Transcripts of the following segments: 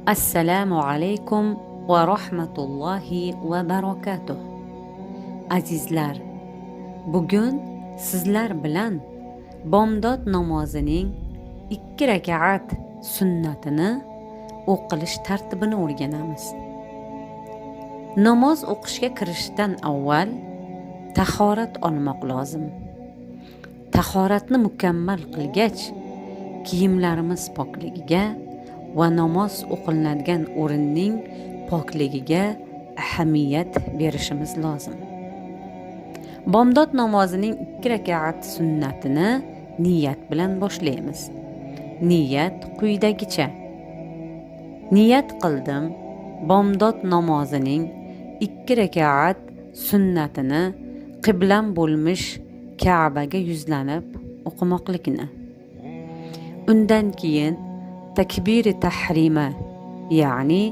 Assalomu alaykum va rahmatullohi va barakatuh. Azizlar, bugun sizlar bilan bomdod namozining 2 rakaat sunnatini o'qilish tartibini o'rganamiz. Namoz o'qishga kirishdan avval tahorat olmoq lozim. Tahoratni mukammal qilgach, kiyimlarimiz pokligiga va namoz o'qilinadigan o'rinning pokligiga ahamiyat berishimiz lozim. Bomdod namozining 2 rakaat sunnatini niyat bilan boshlaymiz. Niyat quyidagicha. Niyat qildim bomdod namozining 2 rakaat sunnatini qiblam bo'lmish Ka'baga yuzlanib o'qimoqlikni. Undan keyin takbiri tahrima, ya'ni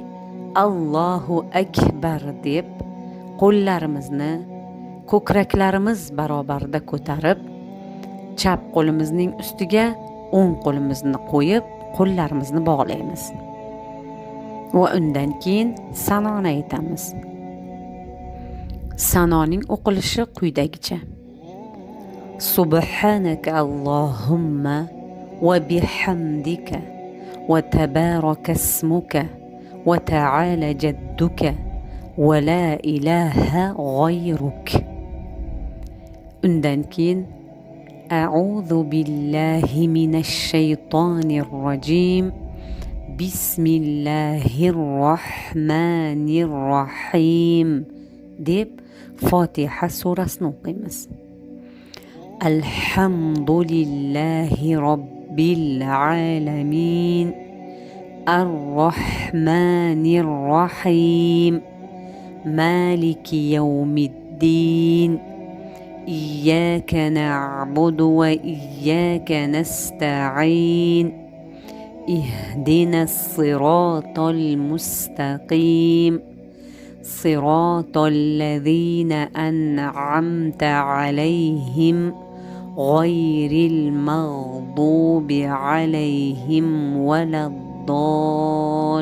Allohu akbar deb qo'llarimizni ko'kraklarimiz barobarida ko'tarib, chap qo'limizning ustiga o'ng qo'limizni qo'yib, qo'llarimizni bog'laymiz. Va undan keyin sanoni aytamiz. Sanoning o'qilishi quyidagicha. Subhanaka Allohumma va bihamdika va tabaraka ismuka va ta'ala jadduka va la ilaha g'ayruk. Undan keyin a'udhu billahi minash shaytonir rojim. Bismillahir rohmanir rohim deb Fotiha surasini o'qiymiz. Alhamdulillahi robbil alamin. Ar-Rohmanir Rohim. Maliki yawmiddin. Iyyaka na'budu va iyyaka nasta'in. Ihdinas siratal mustaqim. صراط الذين أنعمت عليهم غير المغضوب عليهم ولا الضالين.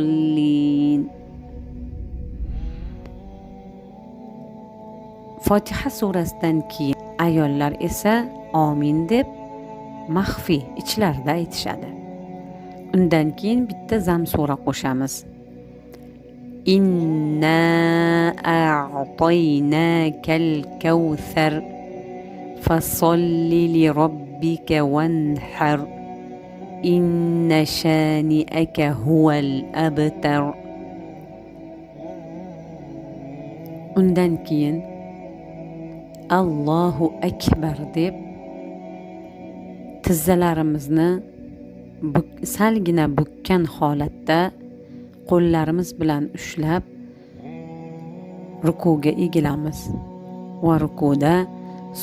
Fotiha surasidan keyin ayollar esa omin deb maxfiy ichlarida aytishadi. Undan keyin bitta zam sura qo'shamiz. Inna a'taynakal kavsar fasolli li robbika wanhar inna shani'aka huval abtar. Undan keyin Allohu akbar deb tizzalarimizni salgina bukkan holatda qo'llarimiz bilan ushlab rukuga egilamiz va rukuda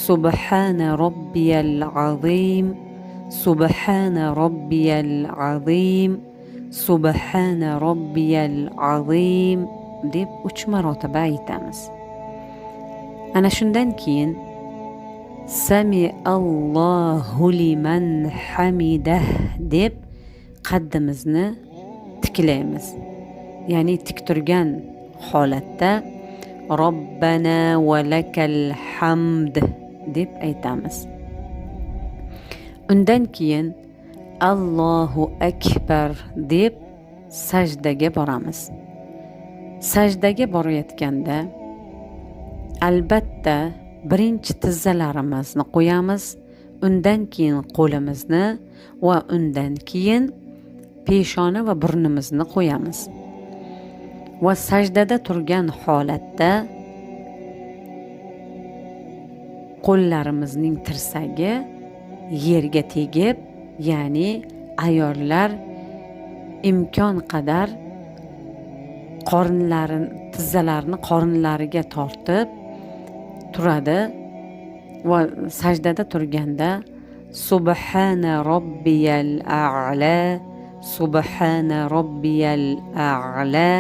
subhana robbiyal azim, subhana robbiyal azim, subhana robbiyal azim deb 3 marotaba aytamiz. Ana shundan keyin sami Allohu liman hamidah deb qaddimizni tiklaymiz. Ya'ni tik turgan holatda Robbana va lakal hamd deb aytamiz. Undan keyin Allohu akbar deb sajdaga boramiz. Sajdaga borayotganda albatta birinchi tizzalarimizni qo'yamiz, undan keyin qo'limizni va undan keyin peshona va burnimizni qo'yamiz. Va sajdada turgan holatda qo'llarimizning tirsagi yerga tegib, ya'ni ayollar imkon qadar qorinlarini, tizzalarini qorinlariga tortib turadi va sajdada turganda subhana robbiyal a'la, subhana robbiyal a'la,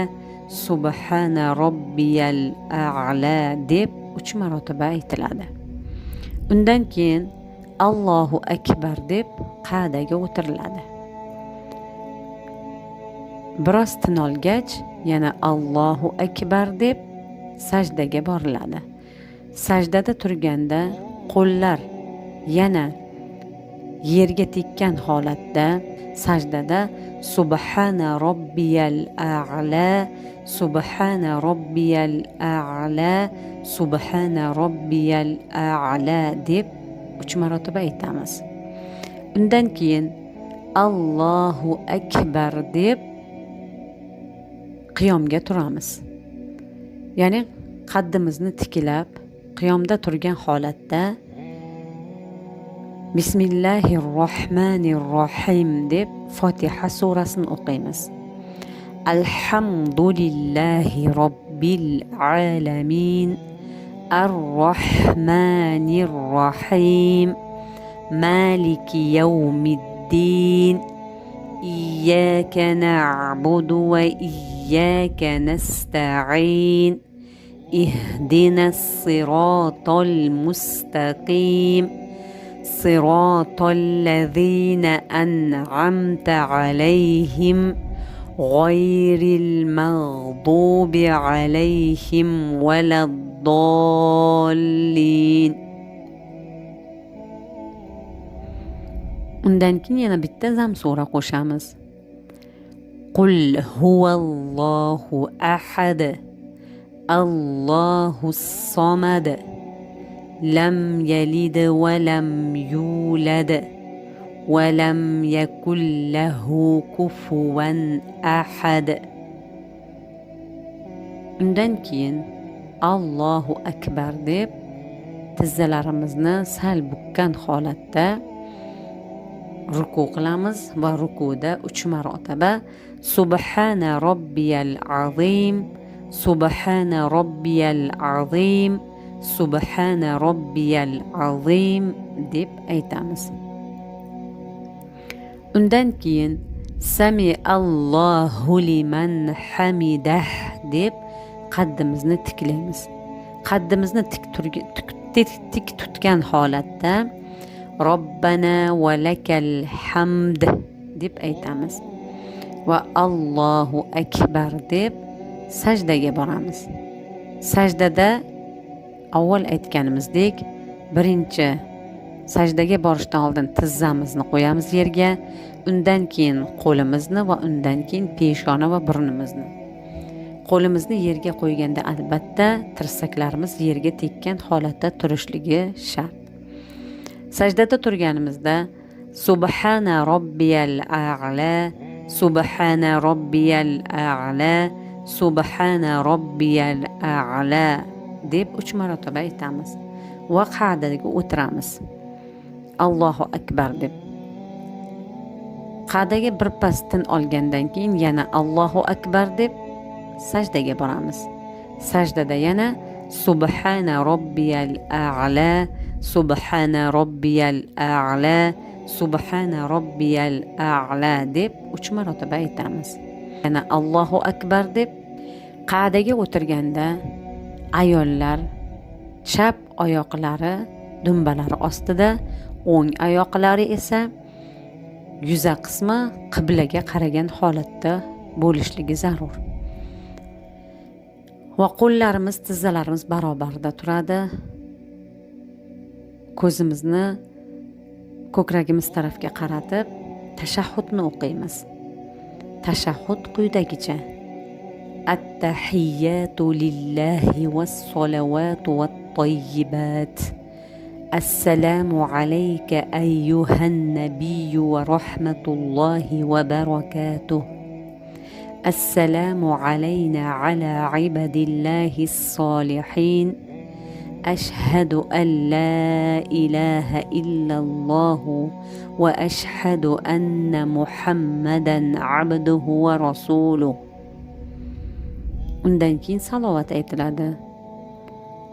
subhana robbiyal a'la deb 3 marotaba aytiladi. Undan keyin Allohu akbar deb qa'daga o'tiriladi. Biroz tin olgach, yana Allohu akbar deb sajdaga boriladi. Sajdada turganda qo'llar yana yerga tekkan holatda sajdada subhana robbiyal a'la, subhana robbiyal a'la, subhana robbiyal a'la deb 3 marotaba aytamiz. Undan keyin Allohu akbar deb qiyomga turamiz. Ya'ni qaddimizni tiklab qiyomda turgan holatda Bismillahirrohmanirrohim deb Fotiha surasini o'qiymiz. Alhamdulillahi robbil alamin, arrohmanir rohim, maliki yawmiddin, iyyaka na'budu va iyyaka nasta'in, ihdinas sirotol mustaqim, sirotol lazina an'amta alayhim, g'ayril mag'dubi alayhim valaddallin. Undan keyin yana bitta zam sura qo'shamiz. Qul huvallohu ahad, Allohus somad, lam yalid va lam yulad va lam yakul lahu kufuwan ahad. Undan keyin Allohu akbar deb tizzalarimizni sal bukkan holatda ruku qilamiz va rukuda 3 marotaba subhana robbiyal azim, subhana robbiyal azim, subhana robbiyal azim deb aytamiz. Undan keyin sami Allohu liman hamidah deb qaddimizni tiklaymiz. Qaddimizni tik tutgan holatda Robbana va lakal hamd deb aytamiz va Allohu akbar deb sajdaga boramiz. Sajdada avval aytganimizdek, birinchi sajdaga borishdan oldin tizzamizni qo'yamiz yerga, undan keyin qo'limizni va undan keyin peshona va burnimizni. Qo'limizni yerga qo'yganda albatta tirsaklarimiz yerga tekkan holatda turishligi shart. Sajdada turganimizda subhana robbiyal a'la, subhana robbiyal a'la, subhana robbiyal a'la deb 3 marotaba aytamiz va qa'daga o'tiramiz. Allohu akbar deb. Qa'daga bir pas tin olgandan keyin yana Allohu akbar deb sajdaga boramiz. Sajdada yana subhana robbiyal a'la, subhana robbiyal a'la, subhana robbiyal a'la deb 3 marotaba aytamiz. Yana Allohu akbar deb qa'daga o'tirganda ayollar chap oyoqlari dumbalari ostida, o'ng oyoqlari esa yuza qismi qiblaga qaragan holatda bo'lishligi zarur. Va qo'llarimiz tizzalarimiz barobarida turadi. Ko'zimizni ko'kragimiz tarafga qaratib tashahhudni o'qiymiz. Tashahhud quyidagicha: At-tahiyyatu lillahi was-salawatu wat-tayyibat. Assalomu alayka ayyuhan nabiyyu va rahmatullohi va barakatuh. Assalomu alayna ala ibadillahis solihin. Ashhadu an la ilaha illalloh va ashhadu anna Muhammadan abduhu va rasuluh. Undan keyin salovat aytiladi.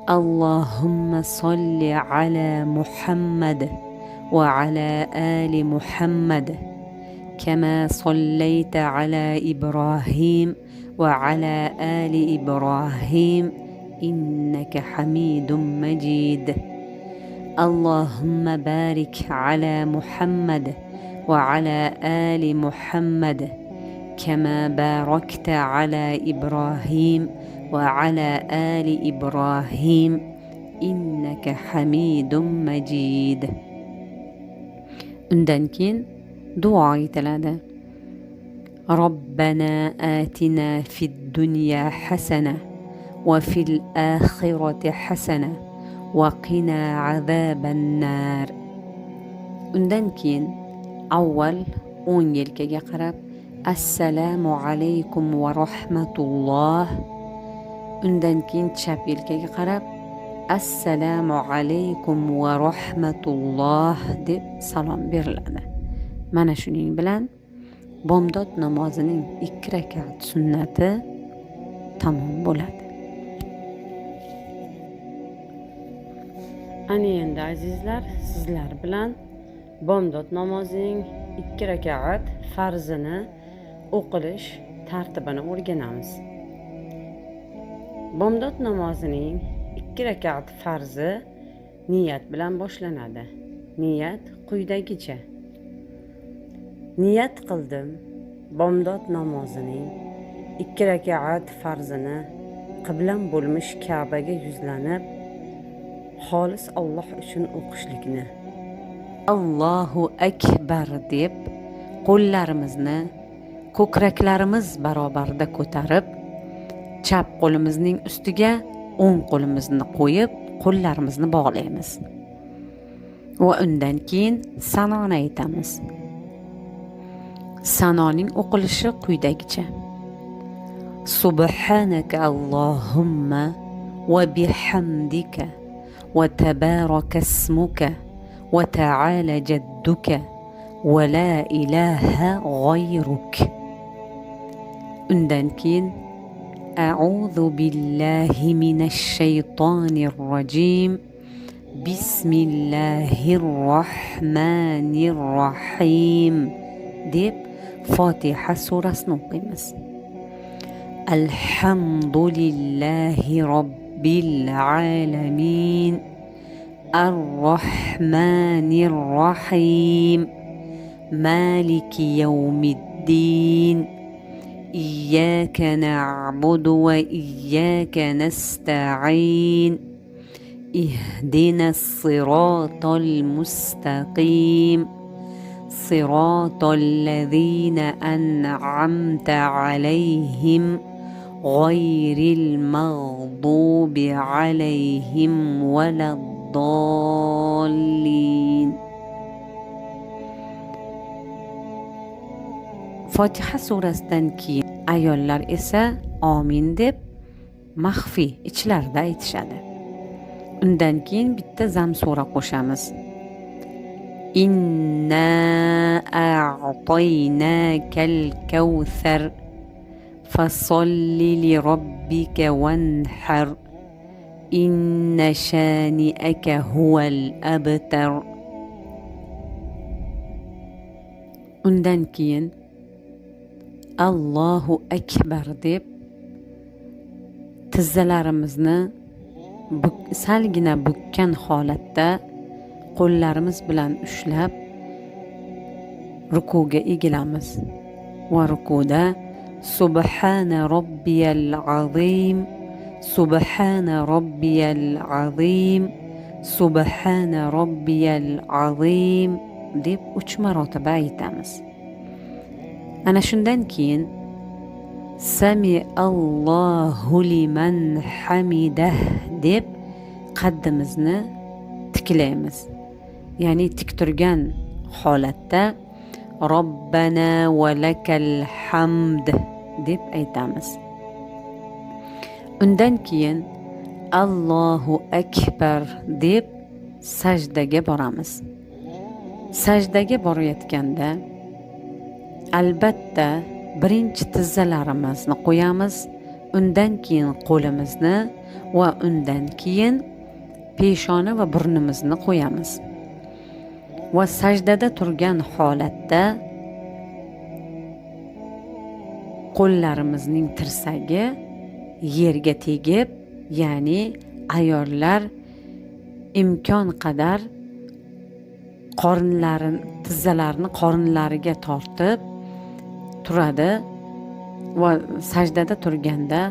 Allohumma solli ala Muhammad va ala ali Muhammad kama sollayta ala Ibrohim va ala ali Ibrohim innaka Hamidum Majid. Allohumma barik ala Muhammad va ala ali Muhammad Kama barakta ala Ibrohim va ala ali Ibrohim innaka Hamidum Majid. Undan keyin duo aytiladi. Robbana atina fid dunya hasana va fil akhirati hasana va qina azaban nar. Undan keyin avval o'ng yelkaga qarab assalomu alaykum va rahmatulloh. Undan keyin chap yelkaga qarab assalomu alaykum va rahmatulloh deb salom beriladi. Mana shuning bilan bomdod namozining 2 rakat sunnati tamom bo'ladi. Ana endi azizlar, sizlar bilan bomdod namozining 2 rakat farzini o'qilish tartibini o'rganamiz. Bomdod namozining 2 rakat farzi niyat bilan boshlanadi. Niyat quyidagicha. Niyat qildim bomdod namozining 2 rakat farzini qiblam bo'lmish Ka'baga yuzlanib xolis Alloh uchun o'qishlikni. Allohu akbar deb qo'llarimizni ko'kraklarimiz barobarida ko'tarib, chap qo'limizning ustiga o'ng qo'limizni qo'yib, qo'llarimizni bog'laymiz. Va undan keyin sanoni aytamiz. Sanoning o'qilishi quyidagicha. Subhanaka Allohumma va bihamdika va tabaraka ismuka va ta'ala jadduka va la ilaha g'ayruk. Undan keyin a'udhu billahi minash shaytonir rojim. Bismillahir rohmanir rohim deb Fotiha surasini o'qiymiz. Alhamdulillahi robbil alamin. Ar-Rohmanir Rohim. Maliki yawmiddin. Iyyaka na'budu va iyyaka nasta'in. Ihdinas siratal mustaqim. Siratal ladzina an'amta alayhim g'ayril mag'dubi alayhim waladdallin. Fotiha surasidan keyin ayollar esa amin deb maxfiy ichlarida aytishadi. Undan keyin bitta zam sura qo'shamiz. Inna a'taynakal kawthar fasolli li robbika wanhar inna shani'aka huval abtar. Undan keyin Allohu akbar deb tizzalarimizni salgina bukkan holatda qo'llarimiz bilan ushlab rukuga egilamiz va rukuda subhana robbiyal azim, subhana robbiyal azim, subhana robbiyal azim deb 3 marotaba aytamiz. Ana shundan keyin sami Allohu liman hamidah deb qaddimizni tiklaymiz. Ya'ni tik turgan holatda Robbana va lakal hamd deb aytamiz. Undan keyin Allohu akbar deb sajdaga boramiz. Sajdaga borayotganda albatta birinchi tizzalarimizni qo'yamiz, undan keyin qo'limizni va undan keyin peshona va burnimizni qo'yamiz. Va sajdada turgan holatda qo'llarimizning tirsagi yerga tegib, ya'ni ayollar imkon qadar qorinlarini, tizzalarini qorinlariga tortib turadi. Va sajdada turganda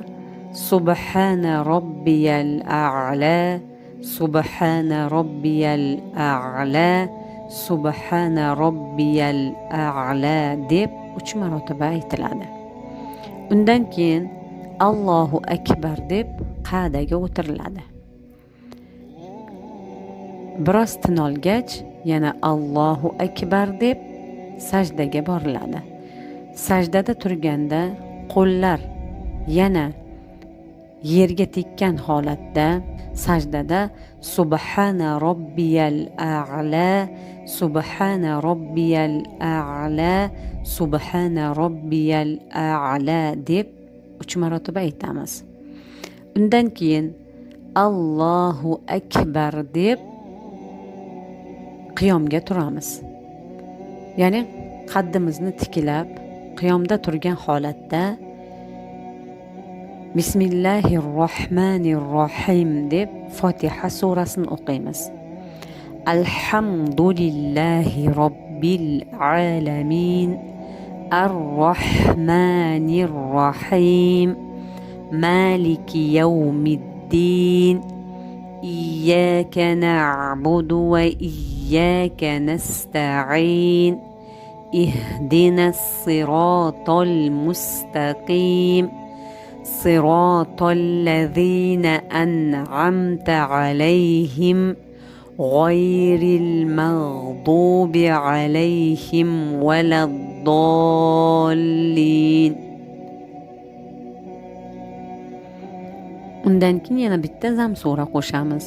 subhana robbiyal a'la, subhana robbiyal a'la, subhana robbiyal a'la deb 3 marotaba aytiladi. Undan keyin Allohu akbar deb qa'daga o'tiriladi. Biroz tin olgach yana Allohu akbar deb sajdaga boriladi. Sajdada turganda qo'llar yana yerga tekkan holatda sajdada subhana robbiyal a'la, subhana robbiyal a'la, subhana robbiyal a'la deb 3 marotaba aytamiz. Undan keyin Allohu akbar deb qiyomga turamiz. Ya'ni qaddimizni tiklab qiyomda turgan holatda Bismillahirrohmanirrohim deb Fotiha surasini o'qiymiz. Alhamdulillahi robbil alamin, arrohmanir rohim, maliki yawmiddin, iyyaka na'budu va iyyaka nasta'in, ihdinas sirotol mustaqim, sirotol lazina an'amta alayhim, g'ayril mag'dubi alayhim valaddallin. Undan keyin yana bitta zam sura qo'shamiz.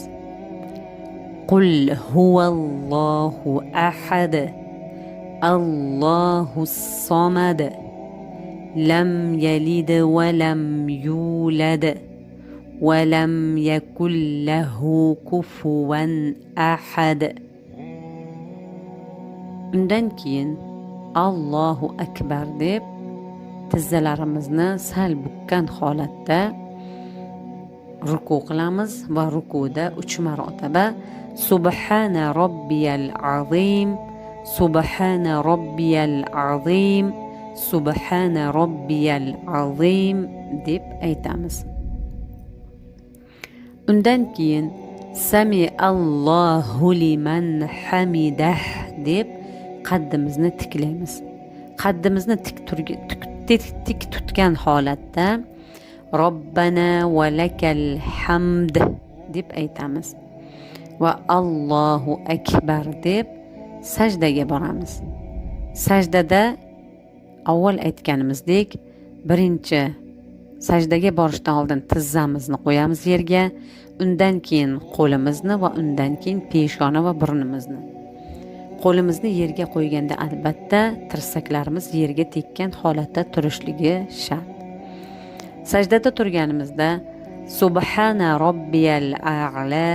Qul huvallohu ahad, Allohus somad, lam yalid va lam yulad va lam yakul lahu kufuwan ahad. Undan keyin Allohu akbar deb tizzalarimizni sal bukkan holatda ruku qilamiz va rukuda 3 marotaba subhana robbiyal azim, subhana robbiyal azim, subhana robbiyal azim deb aytamiz. Undan keyin sami Allohu liman hamidah deb qaddimizni tiklaymiz. Qaddimizni tik tutgan holatda Robbana va lakal hamd deb aytamiz va Allohu akbar deb sajdaga boramiz. Sajdada avval aytganimizdek birinchi sajdaga borishdan oldin tizzamizni qo'yamiz yerga, undan keyin qo'limizni va undan keyin peshona va burnimizni. Qo'limizni yerga qo'yganda albatta tirsaklarimiz yerga tekkan holatda turishligi shart. Sajdada turganimizda subhana robbiyal a'la,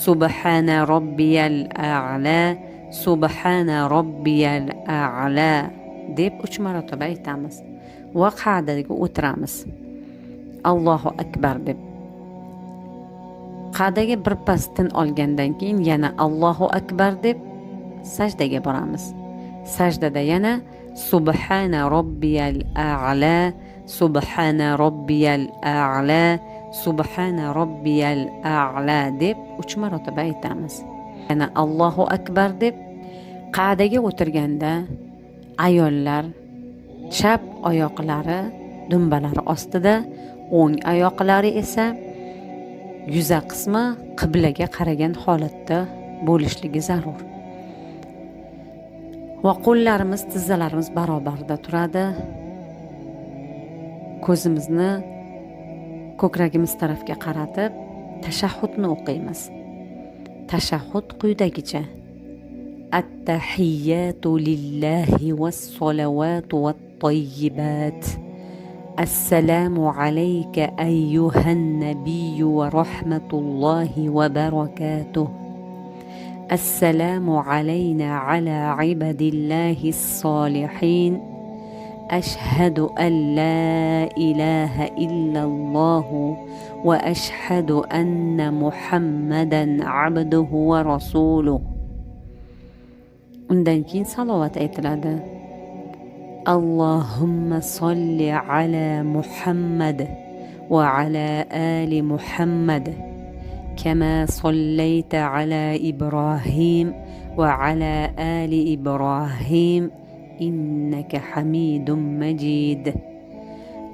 subhana robbiyal a'la, subhana robbiyal a'la deb 3 marotaba aytamiz va qa'daga o'tiramiz. Allohu akbar deb. Qa'daga bir pas tin olgandan keyin yana Allohu akbar deb sajdaga boramiz. Sajdada yana subhana robbiyal a'la, subhana robbiyal a'la, subhana robbiyal a'la deb 3 marotaba aytamiz. Yana Allohu akbar deb qa'daga o'tirganda ayollar chap oyoqlari dumbalari ostida, o'ng oyoqlari esa yuza qismi qiblaga qaragan holatda bo'lishligi zarur. Va qo'llarimiz tizzalarimiz barobarida turadi. Ko'zimizni ko'kragimiz tarafga qaratib tashahhudni o'qiymiz. Tashahhud quyidagicha: At-tahiyyatu lillahi was-salawatu wat-tayyibat. Assalomu alayka ayyuhan nabiyyu va rahmatullohi va barakatuh. Assalomu alayna ala ibadillahi s-solihin. Ashhadu an la ilaha illalloh va ashhadu anna Muhammadan abduhu va rasuluh. Undan keyin salovat aytiladi. Allohumma solli ala Muhammad va ala ali Muhammad كما صليت على إبراهيم وعلى آل إبراهيم إنك حميد مجيد.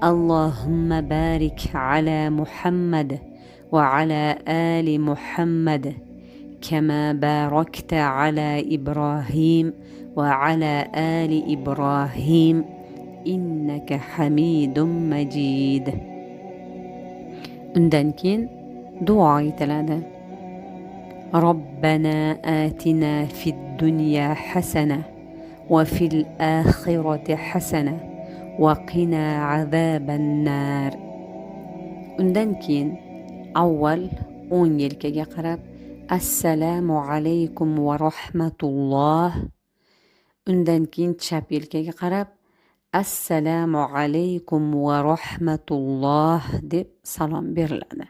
اللهم بارك على محمد وعلى آل محمد كما باركت على إبراهيم وعلى آل إبراهيم إنك حميد مجيد. Undan keyin duo aytiladi. Robbana atina fid dunya hasana va fil axirati hasana va qina azaban nar. Undan keyin avval o'ng yelkaga qarab assalomu alaykum va rahmatulloh. Undan keyin chap yelkaga qarab assalomu alaykum va rahmatulloh deb salom beriladi.